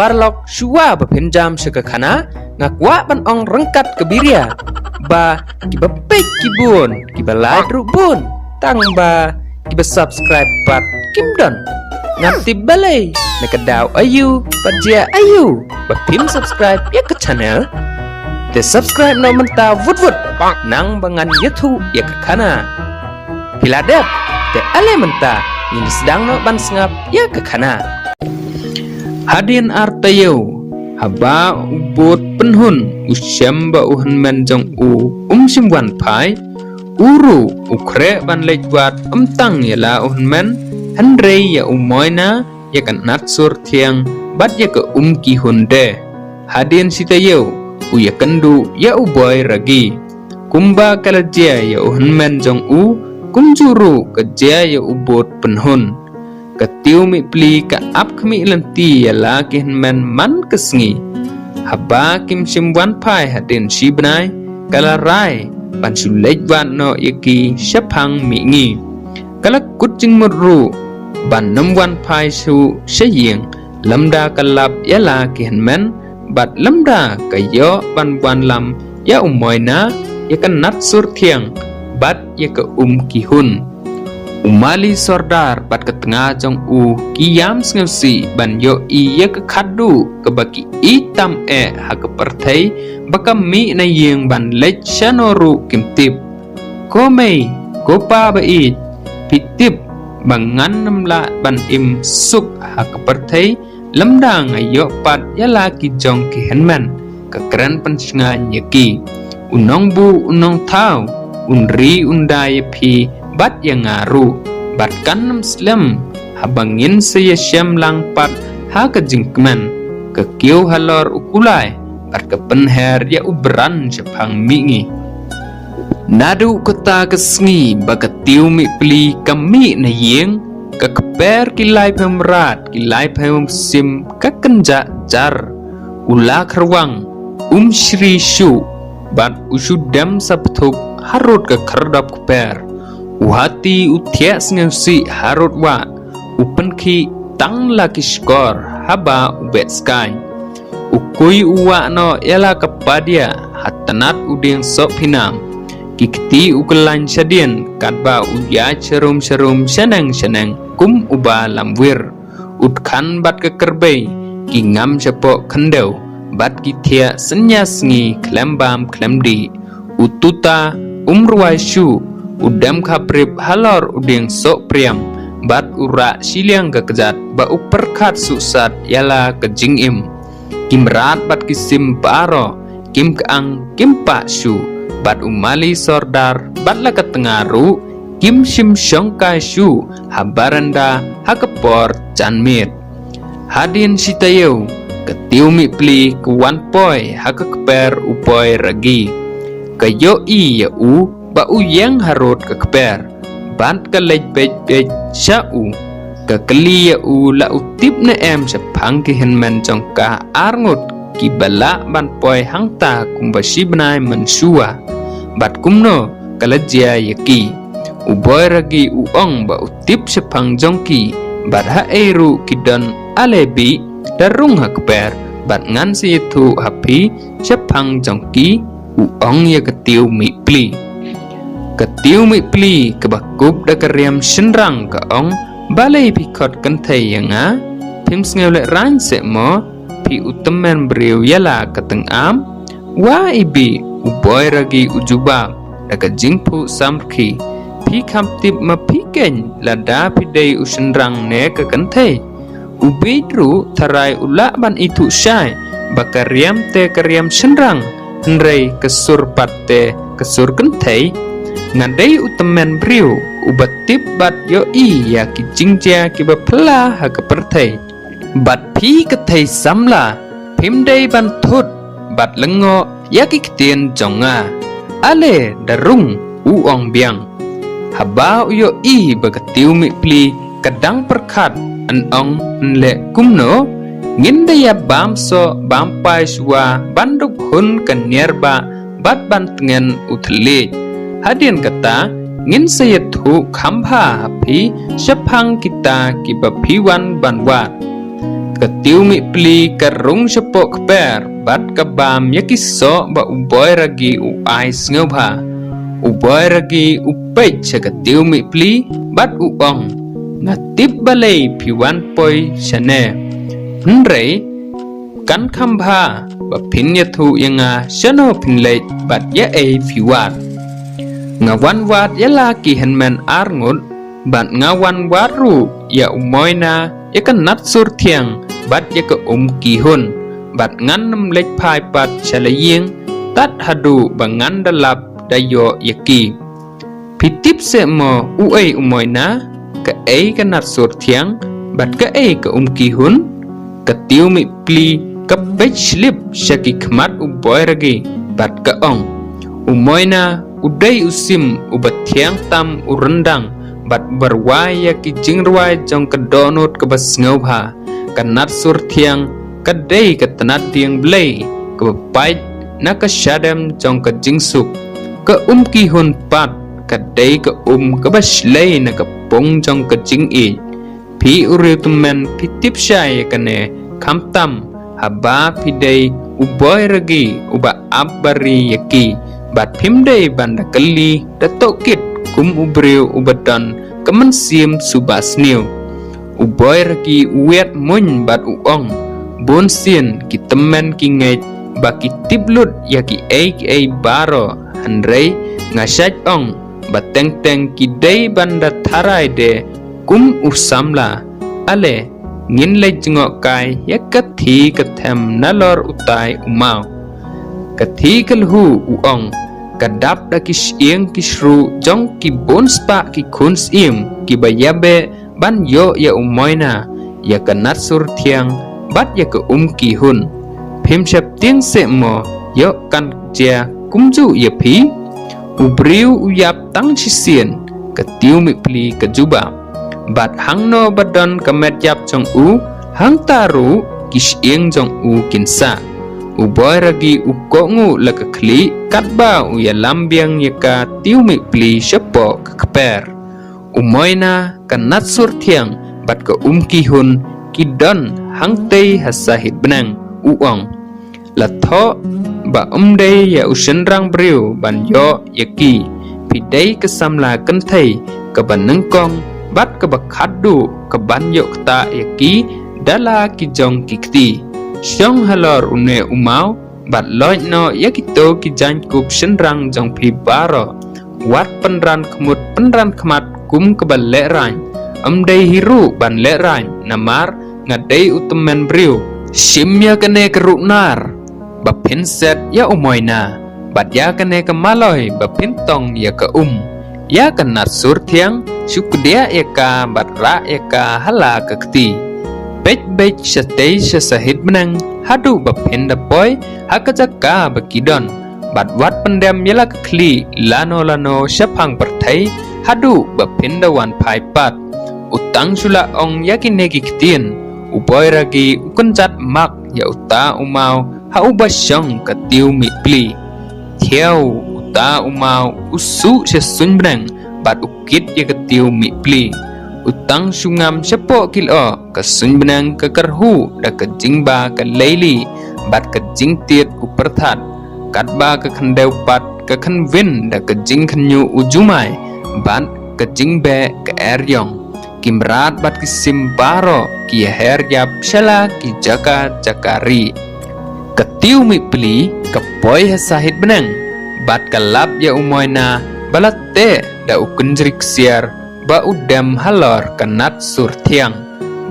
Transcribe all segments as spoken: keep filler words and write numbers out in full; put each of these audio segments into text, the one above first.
Paralok, shuwa ba phin jam sha ka khana, nga kwah ban ong ryngkat ka biria ba kiba peit ki bun, kiba like ruh bun, tang ba kiba subscribe pat kim don. Ngam tip balei, na ka daw aïu bad jia aïu ba phim subscribe ïa ka channel. Te subscribe noh mynta vut vut, nang ba ngan ïathuh ïa ka khana. Phi la dep? Te ale mynta ngin sdang noh ban sngap ïa ka khana. Hadien ar taïew, haba u bud pynhun u shem ba u hynmen jong u um shym wan phai, u ruh u khreh ban leit wad, ym tang ïa la u hynmen, hynrei ïa u moina, ïa ka nat sur thiang bad ïa ka um ki hun de. Hadien shi taïew, u ïakynduh ïa u boi ragi. Kumba ka la jia ïa u hynmen jong u, kumjuh ruh ka jia ïa u bud pynhun. Ka tiew mihpli ka ap khmih lynti ïa la ki hynmen man ka sngi. Haba kim shym wan phai hadien shi bnai, ka la rai ban shu leit wad noh ïa ki shaphang mihngi. Ka la kut jingmut ruh ban nym wan phai shuh sha ïing, lymda ka lap ïa la ki hynmen, bad lymda ka ïoh ban wanlam ïa u moina, ïa ka nat sur thiang bad ïa ka um ki hun. U mali sordar bad ka tnga jong u ki ïam sngewsih ban ïohi ïa ka khadduh kaba ki ïeit tam eh ha ka pyrthei, ba ka mih na ïing ban leit shano ruh kim tip. Ko mei, ko pa ba ïeit, phi tip ba ngan nym lah ban im suk ha ka pyrthei lymda nga ïoh pat ïa la ki jong ki hynmen, ka kren pynshngaiñ ïa ki. U nongbuh, u nongthaw, un ri un da ïa phi bad ïa nga ruh, bad kan nym slem haba ngin sa ïashem lang pat ha ka jingkmen. Ka kiew halor u kulai bad ka pynher ïa u bran shaphang mihngi. Naduh kata ka sngi ba ka tiew mihpli ka mih na ïing, ka kper ki laiphew mrad, ki laiphew mynsiem ka kynjah jar. U la kyrwang, um shri shuh, bad u shu dem sa pthup harud ka khyrdop kper. U hati u thiah sngewsih harud wah, u pynkhih tang la ki shkor haba u beh skaiñ. U kui u wah noh ïa la ka padia ha tnat u dieng soh pynam. Ki kti u kyllaiñ shadien katba u ïaid sharum sharum, shaneng shaneng kum uba lamwir. U dkhan bad ka kyrbei ki ngam shapoh khyndew, bad ki thiah synñia sngi khlem bam khlem dih. U tuta um rwai shuh, u dem khaprip halor u dieng soh priam, bad u rah shiliang ka kjat ba u pyrkhat suhsat ïa la ka jingim. Ki mrad bad ki sim baroh kim kyang kim pah shuh, bad u mali sordar bad la ka tnga ruh kim shym shongkai shuh ha baranda ha ka por janmiet. Hadien shi taïew, ka tiew mihpli ka wan poi ha ka kper u boi ragi. Ka ïohi ïa u ba u ïeng harud ka kper, bad ka leit beit beit sha u. Ka kylli ïa u la u tip ne em shaphang ki hynmen jong ka arngut kiba lah ban poi hangta kumba shi bnai mynshuwa, bad kumno ka la jia ïa ki. U boi ragi u ong ba u tip shaphang jong ki, bad haei ruh ki don ale bih, da rung ha kper, bad ngan sa ïathuh ha phi shaphang jong ki, u ong ïa ka tiew mihpli. Ka tiew mihpli kaba kup da ka riam shynrang ka ong, balei phi khot kynthei ïa nga? Phim sngew lehraiñ seh mo? Phi u tymmen briew ïa la ka tyngam. Wa ibi, u boi ragi u jubab da ka jingphuh samrkhie. Phi kham tip ma phi keiñ lada phi dei u shynrang ne ka kynthei. U bieit ruh tharai u lah ban ithuh shai ba ka riam te ka riam shynrang, hynrei ka sur pat te ka sur kynthei. Nga dei u tymmen briew uba tip bad ïohi ïa ki jingjia kiba phylla ha ka pyrthei. Bad phi ka thei samla, phim dei ban thut bad lyngngoh ïa ki ktien jong nga. Ale da rung, u ong biang. Haba u ïohi ba ka tiew mihpli ka dang pyrkhat, yn ong, yn leh kumno? Ngin da ïa bam soh bam pai shuwa ban dup hun ka niar ba bad ban tngen u thylliej. Hadien kata, ngin sa ïathuh kham bha ha phi shaphang kita kiba phi wan ban wad. Ka Tiewmihpli ka rung shapoh kper bad ka bam ïa ki soh ba u Boiragi u ai sngewbha. U Boiragi u peit sha ka Tiewmihpli bad u ong, "Nga tip balei phi wan poi shane. Hynrei kan kham bha ba phin ïathuh ïa nga shano phin leit bad ïa ei phi wad. Nga wan wad ïa la ki hynmen ar ngut, bad nga wan wad ruh ïa u Moina, ïa ka Natsur Thiang, bad ïa ka Umkihun, bad ngan nym leit phai pat sha la ïing tad haduh ba ngan da lap da ïoh ïa ki. Phi tip seh mo uei u Moina, kaei ka Natsur Thiang, bad kaei ka Umkihun?" Ka Tiewmihpli ka peit slip sha ki khmat u Boiragi bad ka ong, "U Moina u dei u sim uba thiang tam u ryndang bad uba rwai ïa ki jingrwai jong ka dohnud kaba sngewbha. Ka Natsur Thiang ka dei ka tnat dieng Blei kaba pait na ka shadem jong ka jingsuk. Ka Umkihun pat ka dei ka um kaba shlei na ka pung jong ka jingïeit. Phi u riew tymmen phi tip shai ïa kane, khamtam haba phi dei u Boiragi uba ap bari ïa ki, bad phim dei ban da kylli da tohkit kum u briew uba don ka mynsiem suba sniew." U Boiragi u wiat muiñ bad u ong, "Bunsien ki tymmen ki ngeit ba ki tip lut ïa kiei kiei baroh, hynrei nga shait ong ba teng teng ki dei ban da tharai de kum u samla. Ale, ngin leit jngoh kai ïa ka thie ka them nalor utai u maw." Ka thie ka lhu, u ong, ka dap da ki shyieng ki shru jong ki bun spah ki khun syiem kiba ïabeh ban ïoh ïa u Moina, ïa ka Natsur Thiang, bad ïa ka Umkihun. "Phim sheptieng seh mo, ïoh kan jia kumjuh ïa phi? U briew u ïap tang shisien," ka Tiewmihpli ka jubab. "Bad hangno ba don ka met ïap jong u, hangta ruh ki shyieng jong u kin sah." U Boiragi u kohnguh la ka khlieh katba u ïalam biang ïa ka Tiewmihpli shapoh ka kper. U Moina, ka Natsur Thiang, bad ka Umkihun ki don hangtei ha sahit bneng, u ong. "La thoh ba ym dei ïa u shynrang briew ban ïoh ïa ki. Phi dei ka samla kynthei kaba nyngkong bad kaba khatduh ka ban ïoh ktah ïa ki da la ki jong ki kti. Shong halor une u maw bad loit noh ïa kito ki jaiñkup shynrang jong phi baroh. Wat pynran khmut pynran khmat kum kaba lehraiñ. Ym dei hi ruh ban lehraiñ, namar nga dei u tymmen briew. Shim ïa kane ka ruhnar ba phin set ïa u Moina, bad ïa kane ka maloi ba phin tong ïa ka um. Ïa ka Natsur Thiang, shu kdiah ïa ka bad rah ïa ka ha la ka kti. Peit beit shatei sha sahit bneng haduh ba phin da poi ha ka jaka ba ki don, bad wat pyndem ïa la ka khlieh lano lano shaphang pyrthei haduh ba phin da wan phai pat." U tang shu la ong ïa kine ki ktien, u Boiragi u kynjat mak ïa uta u maw ha uba shong ka Tiewmihpli. Thiaw, uta u maw u suh sha suiñ bneng bad u kit ïa ka Tiewmihpli. U tang shu ngam shapoh ki lyoh, ka suiñ bneng ka kyrhuh da ka jingba ka leili bad ka jingtied u pyrthat. Katba ka khyndew pat ka khynwin da ka jingkhynñiuh u jumai bad ka jingbeh ka eriong. Ki mrad bad ki sim baroh ki ïaher ïap sha la ki jaka jaka ri. Ka Tiewmihpli ka poi ha sahit bneng bad ka lap ïa u Moina ba la teh da u kynjri ksiar ba u dem halor ka Natsur Thiang,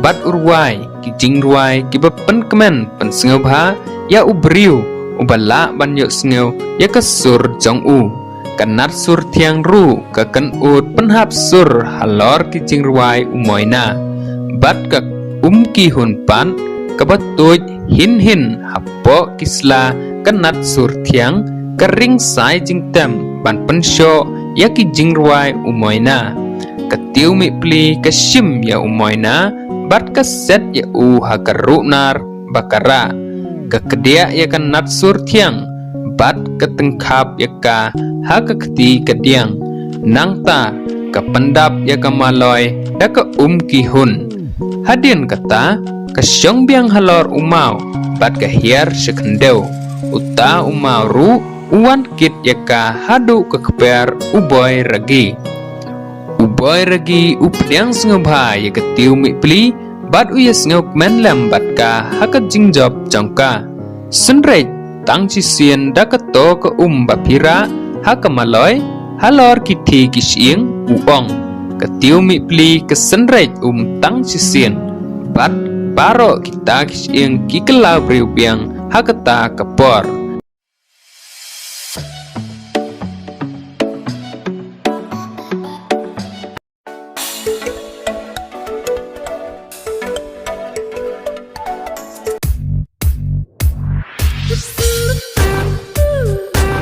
bad u rwai ki jingrwai kiba pynkmen pynsngewbha ïa u briew uba lah ban ïohsngew ïa ka sur jong u. Ka Natsur Thiang ruh ka kynnoh pynhap sur halor ki jingrwai u Moina. Bad ka Umkihun pat kaba tuid hin hin hapoh ki sla ka Natsur Thiang ka ring sai jingtem ban pynshoh ïa ki jingrwai u Moina. Ka Tiewmihpli ka shim ïa u Moina bad ka set ïa u ha ka ruhnar ba ka rah. Ka kdiah ïa ka Natsur Thiang bad ka tyngkhap ïa ka ha ka kti ka diang. Nangta ka pyndap ïa ka maloi da ka Umkihun. Hadien kata Ka shong biang halor u maw, bad ka hiar sha khyndew. Uta u maw ruh, u wan kit ïa ka haduh ka kper u Boy Ragi. U Boy Ragi u pdiang sngewbha ïa ka Tiew Mihpli, bad u ïa sngewkmen lem bad ka ha ka jingjop jong ka. Synreit tang shisien da kato ka um ba pyrah ha ka maloi, halor ki thie ki shyieng u ong. Ka Tiew Mihpli ka synreit um tang shisien. Bad baroh kita ki shyieng ki kylla briew biang ha kata ka por.